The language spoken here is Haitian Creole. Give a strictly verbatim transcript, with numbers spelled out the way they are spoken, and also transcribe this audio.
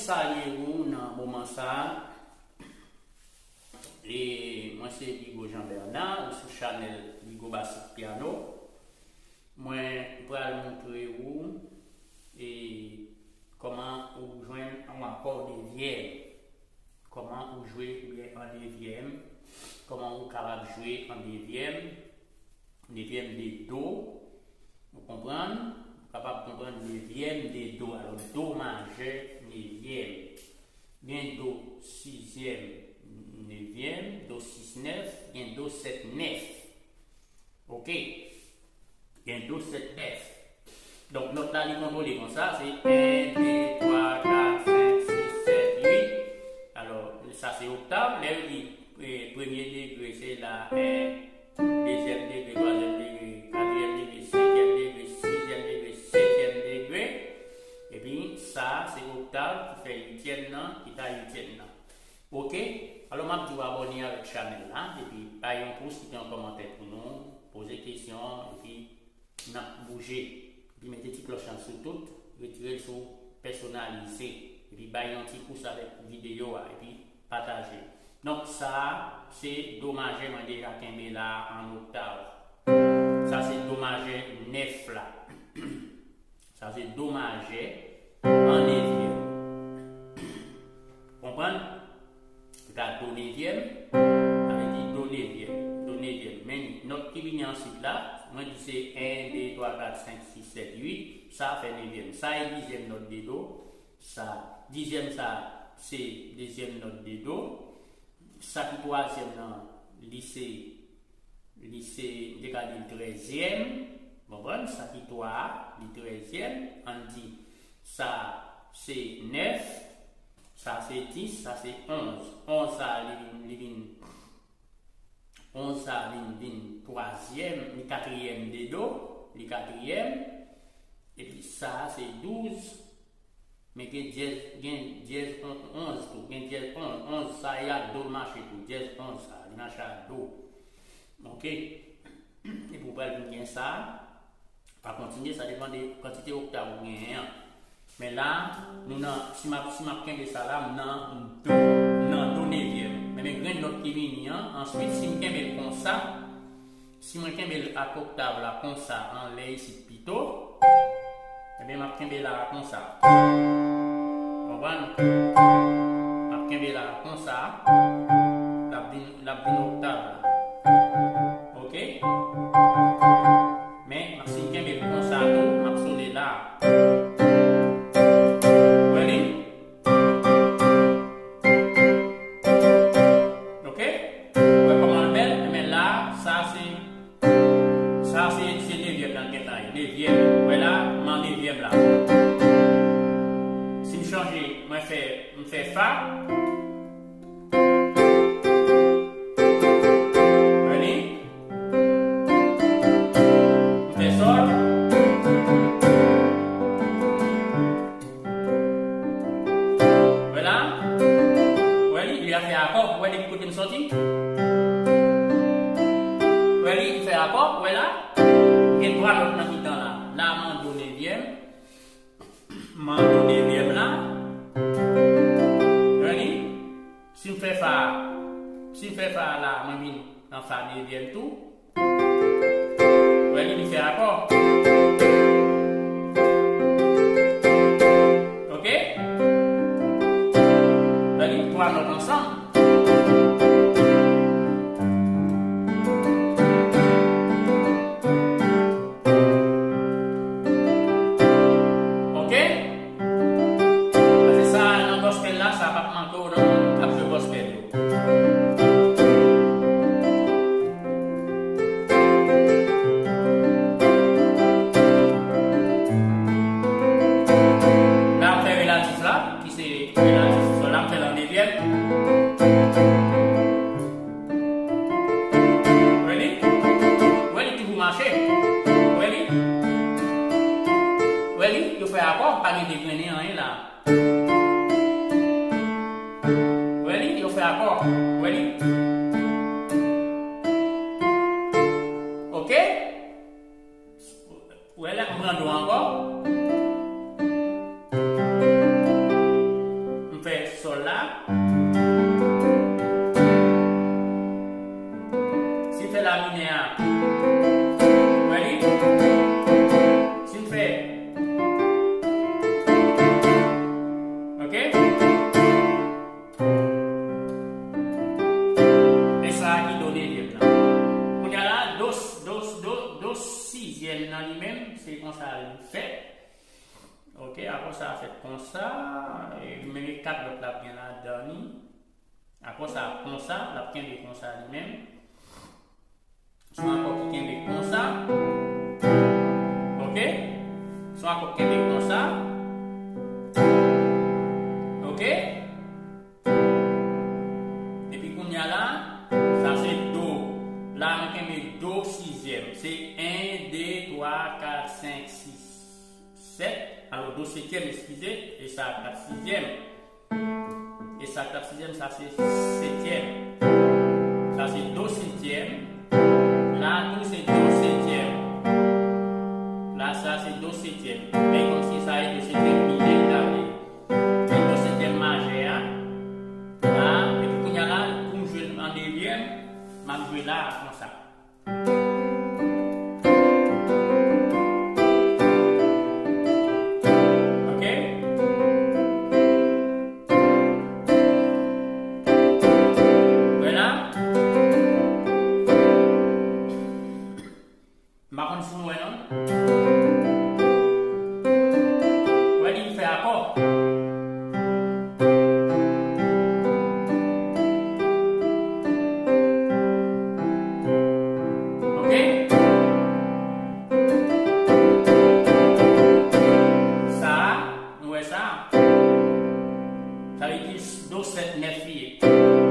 Salye ou nan moman sa a. E mwen se Bigo Jean Bernard, ou sou chanèl Bigo Bassik Piano. Mwen pral montre ou e kòman ou jwenn yon akò nevyèm. Kòman ou jwe oubyen an nevyèm. Kòman ou kapab jwe an nevyèm. Nevyèm de do. Ou konprann? Ou kapab konprann nevyèm de do. Alò, do majè nevyèm. Gen do sizyèm nevyèm, do sis nèf, gen do sèt nèf. Oke. Gen do sèt nèf. Donk, nòt la, li kontwole konsa, se en, de, twa, kat, senk, sis, sèt, uit. Alò, sa se oktav. Lè yo di, e, premye degre, se la, en, dezyèm degre, twazyèm degre, katriyèm degre, senkyèm degre, sizyèm degre, setyèm degre. Epi, sa, se oktav ki fè uityèm nan, ki ta uityèm nan. Oke? Alò, m ap di w abòne avèk chanèl la, epi bay yon pous, kite yon kòmantè pou nou, poze kesyon, epi n ap bouje. Epi mete ti klòch lan sou tout, retire l sou pèsonalize. Epi bay yon ti pous avèk videyo a, epi pataje. Donk, sa a, se do majè mwen deja kenbe la an oktav. Sa se do majè nèf la. Sa se do majè an nevyèm. Konprann? Se ta do nevyèm, sa vle di do nevyèm, do nevyèm. Men nòt ki vini answit la, mwen di se en, de, twa, kat, senk, sis, sèt, uit, sa fè nevyèm. Sa e dizyèm nòt de do, sa, dizyèm sa, se dezyèm nòt de do, sa ki twazyèm nan, li se Li se, m te ka di l trèzyèm, konprann? Sa ki twa a, li trèzyèm, ann di, sa se nèf, sa se dis, sa se onz. Onz sa a, li vin, li vin, onz sa a vin, vin twazyèm, li katriyèm de do, li katriyèm, epi sa a se douz, Men gen dyèz, gen dyèz on-, onz tou, gen dyèz onz, onz sa e ak do l mache tou, dyèz onz sa, li mache ak do. Oke? Epi w pral vin gen sa, pa kontinye, sa depann de kantite oktav ou genyen an. Men la, nou nan, si m ap, si m ap kenbe sa la, m nan do, m nan do nevyèm. Men, men grenn nòt ki vini an, answit, si m kenbe l konsa, Si mwen kenbe l ak oktav la konsa anlè isit pito, ebyen, m ap kenbe la konsa. Konprann? M ap kenbe la konsa, l ap vin, l ap vin oktav la. Oke? Men, si m kenbe l konsa tou, m ap sone la. Wè li? Oke? Ou wè kòman l bèl? Ebyen la, sa se, sa se, se nevyèm nan l gentan ye. Nevyèm. Ou wè la, m an nevyèm la. Si m chanje, mwen fè, m fè fa. Wè li? M fè sòl. Wè la? Wè li? Li a fè akò. Wè depi kote m soti? Wè li? Li fè akò. Wè la? Gen twa nòt nan mitan la. La, m an do nevyèm. M an do nevyèm la. Wè li? Si m fè fa, si m fè fa la, mwen vin nan fa nevyèm tou. Wè li, li fè akò. Oke? Wè li, twa nòt ansanm. Oke? Paske sa nan gospel la, sa p ap manke w nan moun k ap jwe gospel yo. La, m fè relatif la, ki se relatif sòl la, m fè l an dezyèm. Wè li? Wè li toujou mache. Wè li? Wè li? Yo fè akò, pa gen degrennen anyen la. Wè li? Yo fè akò. Wè li? Oke? Wè la, m pran do ankò. Apre sa, fèt konsa, e menm e kat lòt la ap gen ladan li. Apre sa, konsa, l ap kenbe konsa li menm. Se yon akò ki kenbe konsa. Ok? Se yon akò ki kenbe konsa. Ok? Epi kounye a la, sa se do. La, nou kenbe do sizyèm. Se en, de, twa, kat, senk, sis, sèt. Alò, do setyèm, eskize. E sa, kat sizyèm. E sa k ap sizyèm, sa se setyèm. Sa se do setyèm. La tou se do setyèm. La sa se do setyèm. Men kòmsi sa e do setyèm minè k ta vle. Men do setyèm majè a. La, epi kounye a la, pou m jwe an dezyèm, m ap jwe la konsa. Ok? Wè la? M pa konn si nou wè non. Wè li fè akò. Ok? Sa, nou wè sa? Sa vle di do sèt nèf li ye.